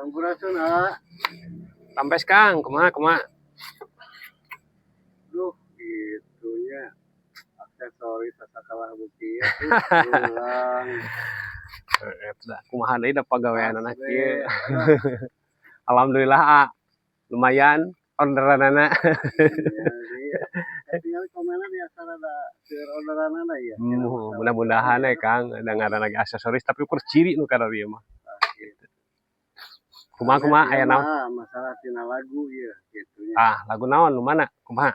Sampurasun, ah. Rampes, Kang, kumaha kumaha? Duh, gitu nya. Aksesoris asa kalah beuki tuh ulang. Eta kumaha deui da pagaweanana Asli. Kieu. Aduh, Alhamdulillah, ah, lumayan orderanana. Iya sih. Tinggal komennya biasa rada seueur orderanana ya. Mudah-mudahan ya, Kang, ada ngaran lagi aksesoris tapi ukur ciri nu kana ieu mah. Gitu. Kumaha kumaha, aya naon? Masalah tina lagu ya gitu nya. Ah, lagu naon, nu mana? Kumaha?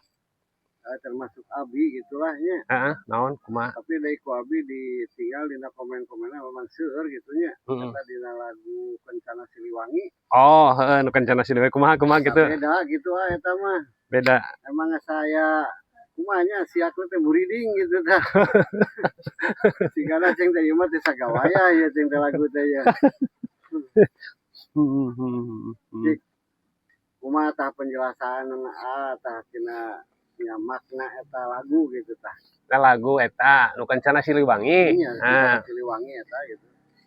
Ah, termasuk abi gitulah nya. Heeh, naon, kumaha? Tapi dari ku abi ditinggal dina komen-komennya memang seueur gitu nya. Heeh. Eta dina lagu Kencana Siliwangi. Oh, heeh, nu Kencana Siliwangi kumaha kumaha gitu? Beda gitu ah eta mah. Beda. Emang saya kumaha nya, siakna teh muriding gitu tah. Sigana ceng teh ieu mah teh sagawaya ya ceng teh lagu teh ya. Heeh. Cik, kumaha tah penjelasan ah tah tina nya makna eta lagu gitu tah? Nah, lagu eta nu Kencana Siliwangi. Iya, Nah, Kencana Siliwangi eta gitu.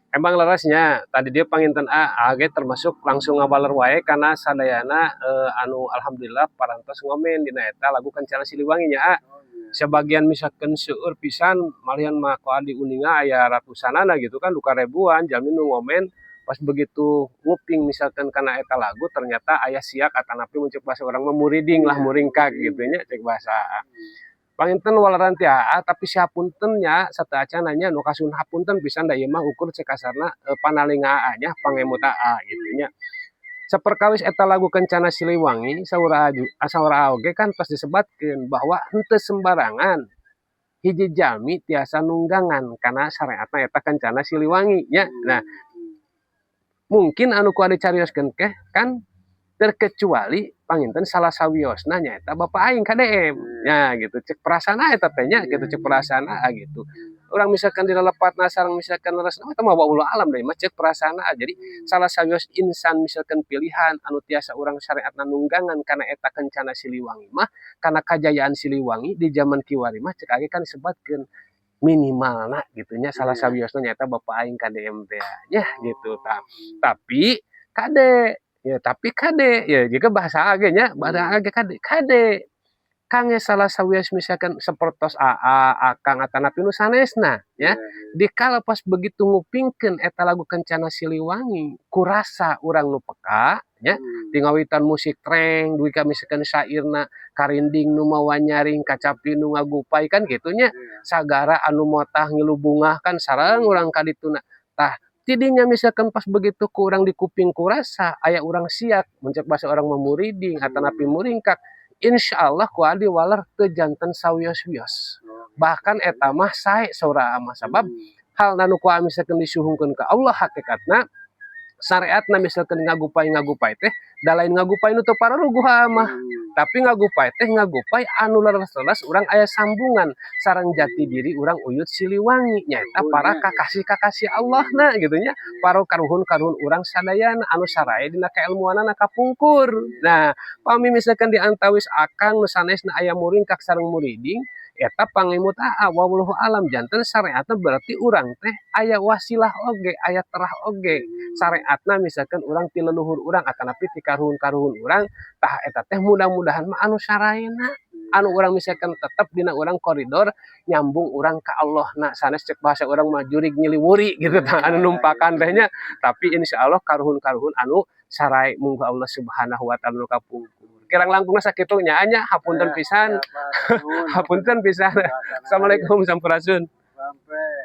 Emang leresnya tadi dia panginten A ge termasuk langsung ngabaler wae karena sadayana anu alhamdulillah parantos ngomen dina eta lagu Kencana Siliwangi nya, A. Oh iya. Sebagian misalkan seueur pisan, malihan mah ku adi uninga aya ratusanana gitu kan, duka ribuan jalmi nu ngomen. Pas begitu nguping misalkan karena eta lagu ternyata aya siak atanapi mun cek bahasa urang mah muriding lah, muringkak gitu nya cek bahasa A. Panginten waleran ti AA, tapi sihapunten nya sateuacan nya nu kasun, hapunten pisan da ieu mah ukur cek kasarna panalinga AA nya, pangemut AA gitu nya. Saperkawis eta lagu Kencana Siliwangi, saur AA saur AA oge kan tos disebatkeun bahwa henteu sembarangan hiji jalmi tiasa nunggangan karena syariatna eta Kencana Siliwangi nya. Nah, mungkin anu ku dicarioskeun teh kan terkecuali panginten salah sawiosna nyaeta bapak aing KDM ya gitu, cek perasaan eta teh nya gitu, cek perasaan gitu. Urang misalkan di lelepatna sareng misalkan leres eta mah wallahu alam deui mah, cek perasaan. Jadi salah sawios insan misalkan pilihan anu tiasa urang syariatna nunggangan kana eta Kencana Siliwangi mah, karena kajayaan Siliwangi di zaman kiwari mah cek age kan disebatkeun minimalna gitu nya, salah sawiosna nyaeta bapak aing KDM teh ya gitu. Tapi kade ya, tapi kade ya, jika bahasa age nya, bahasa age kade kade kangge salah sawios misalkan sapertos AA, Akang, atanapi nu sanesna ya, dikala pas begitu ngupingkeun eta lagu Kencana Siliwangi, kurasa urang nu peka nya, di ngawitan musik treng dugi ka misalkan syairna, karinding nu mawa nyaring, kacapi nu ngagupai kan gitu nya, sagara anu motah ngilu bungah kan sareng urang kadituna. Tah, tidinya misalkan pas begitu ku urang di kuping kurasa aya urang siak, mun cek bahasa urang mah muriding atanapi muringkak, insyaallah ku adi waler teu janten sawios-wios. Bahkan eta mah sae saur aa mah, sabab hal anu ku misalkan disuhungkeun ka Allah, hakikatna syariatna misalkan ngagupai-ngagupai teh da lain ngagupai nu teu pararuguh mah, tapi ngagupai teh ngagupai anu leres-leres urang aya sambungan sareng jati diri urang uyut Siliwangi, nyaeta para kakasih-kakasih Allah na gitu nya, para karuhun-karuhun urang sadayana anu sarae dina keilmuanana kapungkur. Nah, pami misalkan di antawis Akang nu sanesna aya muringkak sareng muriding, eta pangemut aa wallahu alam janten syariatna berarti urang teh aya wasilah oge, aya terah oge syariatna misalkan urang ti leluhur urang atanapi ti karuhun-karuhun urang. Tah, eta teh mudah-mudahan mah anu saraena anu urang misalkan tetep dina urang koridor nyambung urang ka Allah na, sanes cek bahasa urang mah jurig nyiliwuri gitu tah, anu numpakan teh nya. Tapi insya Allah karuhun-karuhun anu sarai munggu Allah Subhanahu wa Ta'ala nu kapungkur. Kirang langkungna sakitu nya nya, hapunten pisan, hapunten pisan. Assalamualaikum, sampurasun. Sampai.